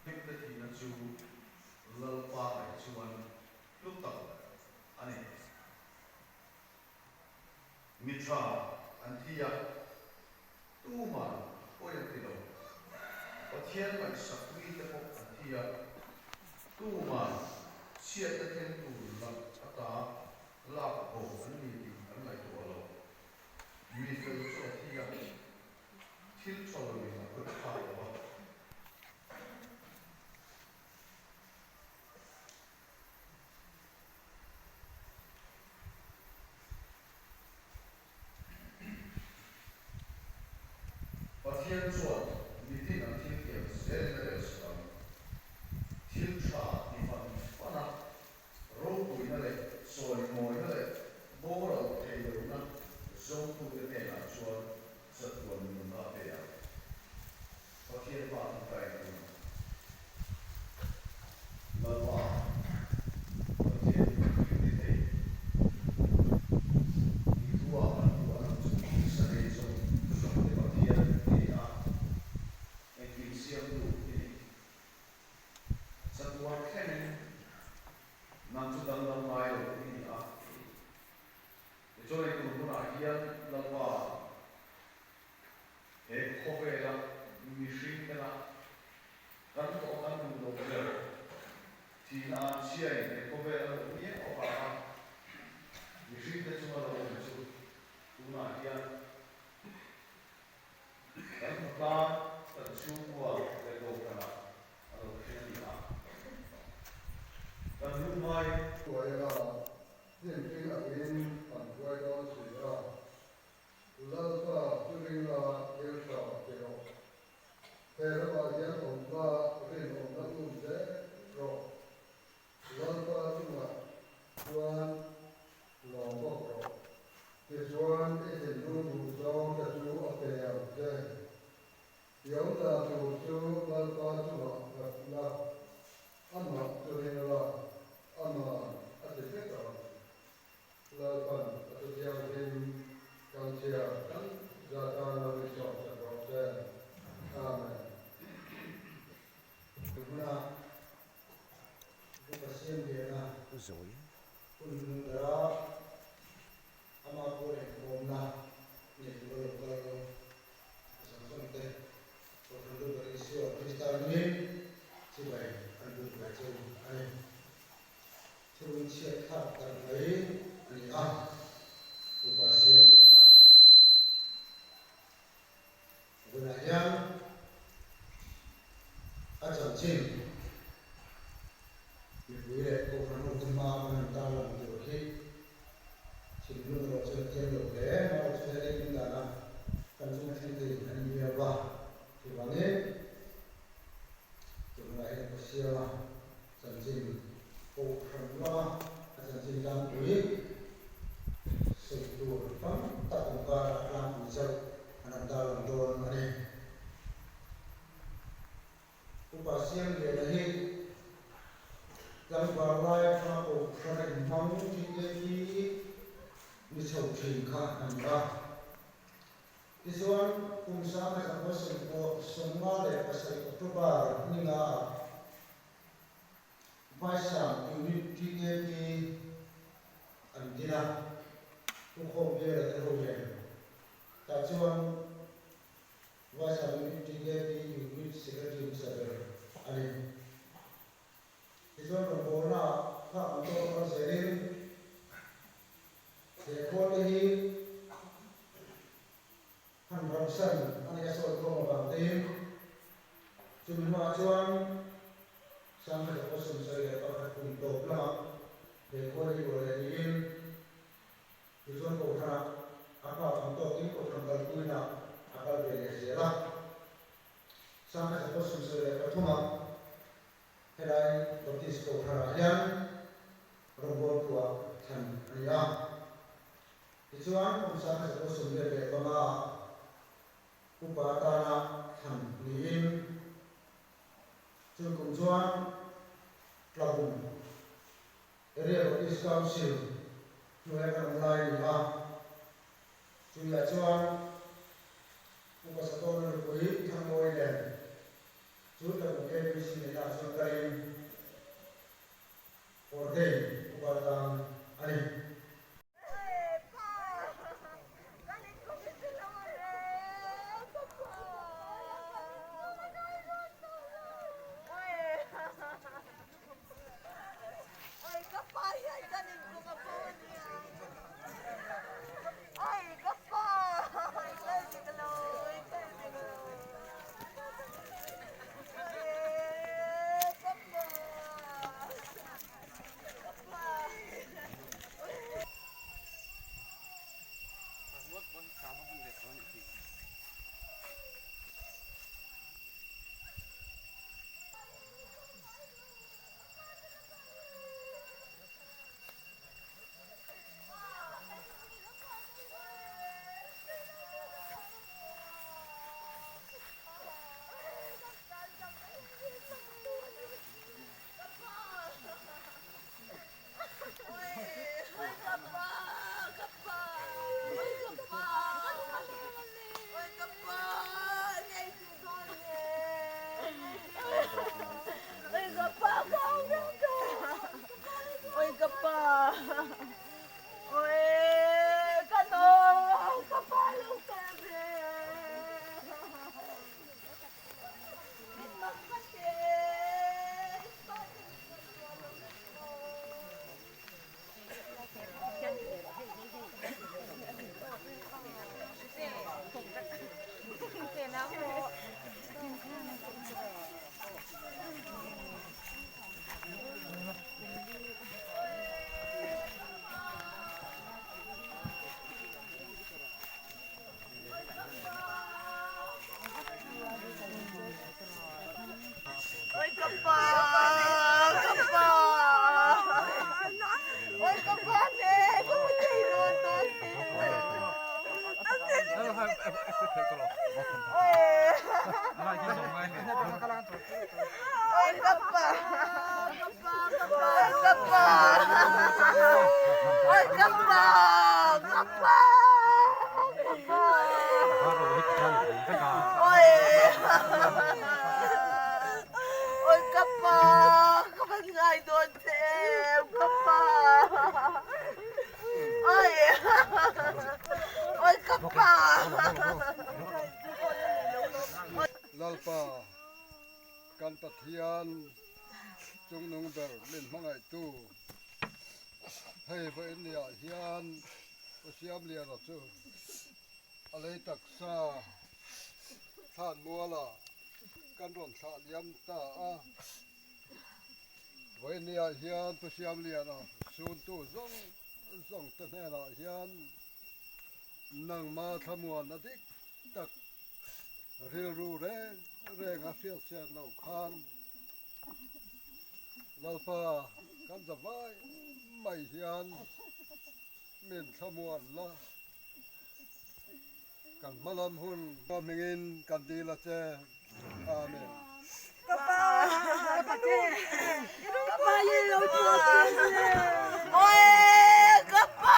Hengte thihna chu Lalpa ngaih chuan hlu tak a ni. Mi tha an thi a, tuman pawi an ti lo. Pathian ngaihsak mite pawh an thi a, tuman chhiatna thleng tur lak ata lak bo an ni tih an ngaihtuah lo. Mi fel chu a thi a, thil tha loin a kut thlak lo a. Pathian chuan mitin an thil tiam zelin a relsak ang. Thil tha ti fan fan a, ropuina leh chawimawina leh boral thei lohna zawngtute hnenah chuan chatuan nunna a pe ang. Pathian hma an kai thung ang. Lalpa, Pathian thil ti thei, i thua kan duh ang chu tisa nei zawng zawngte Pathian i ni a, engkim siamtu i ni. Chatuan thlengin nang chu danglam ngai lo i ni a. Tichuan ei tur hmunah hian Lalpa, He khawvela mihring tena kan tawh kan duh loh ber thihna an chhiain he khawvel a lo miau avanga mihringte chunga lo awm chu tunah hian kan khawtlang, kan chhungkua leh kohhranah a lo thleng a ni a. Kan lungngai. Hruaina hnim angin an hruai dawn si a. Lalpa chu ringa thil tha ti rawh. He ramah hian awmna rinawmna um zel rawh. Lalpa chungah chuan lawm bawk rawh. Tichuan i thinlung duh zawng te chu a pe ang che. I awmdan tur chu Lalpa chungah nghat la, amah chu ring la, aman a ti vek ang. Lalpan a thu thianghlim kan chhiar kan za tan lo i sawm sak rawh se. Amen. Tuna Upa Siamliana hun hnung bera ama pawh leh kawmna nei tura lo kal a zawng zawng te Kohhran Luber Isua Krista hmingin chibai an buk ve chu a ni. Thurun chhiat thlak tak mai a ni a, Upa Siamliana Tichuan, kum 1957 October ni nga ah Vaisang Unit TKP an din a, Pu Khawmbiala te ho nen. Tah chuan Vaisang Unit TKP Unit Secretary hmasa ber a ni. Tichuan rawngbawlna ah phak an tawk kal zelin he khawl te hi han ramsan a nih a sawi khawm avang tein chumi hnuah chuan 1971 kum tawp lamah he khawl hi luah leh niin tichuan Kohhranah a phak ang tawkin Kohhran kalpuina a kal ve leh zel a. 1973 ah Helai Baptist Kohhranah hian rawngbawltuah thlan a ni a. Tichuan, kum 1995 ah upa atana thlan niin chumi kum chuan Tlabung Area Baptist Council hnuaia kan awm lai a ni a. Chumiah chuan Upa Satawna nupui Thangmawi nen chu Tlabung KBC neihna ah chuan kalin ordain upa tan a ni. Lalpa, kan Pathian chungnung ber min hmangaihtu, hei vawiin niah hian Pu Siamliana chu a lei taksa thlan mualah kan rawn thlah liam ta a. Vawiin niah hian Pu Siamliana suntu zawng zawng te hnenah hian nangma thlamuanna dik tak rilru reng reng a hriat chian loh khan Lalpa kan za vai mai hian min thlamuan la, kan hmalam hun hmingin kan dil a che. Amen. Ka pa, ka pa, ka pa, ka pa.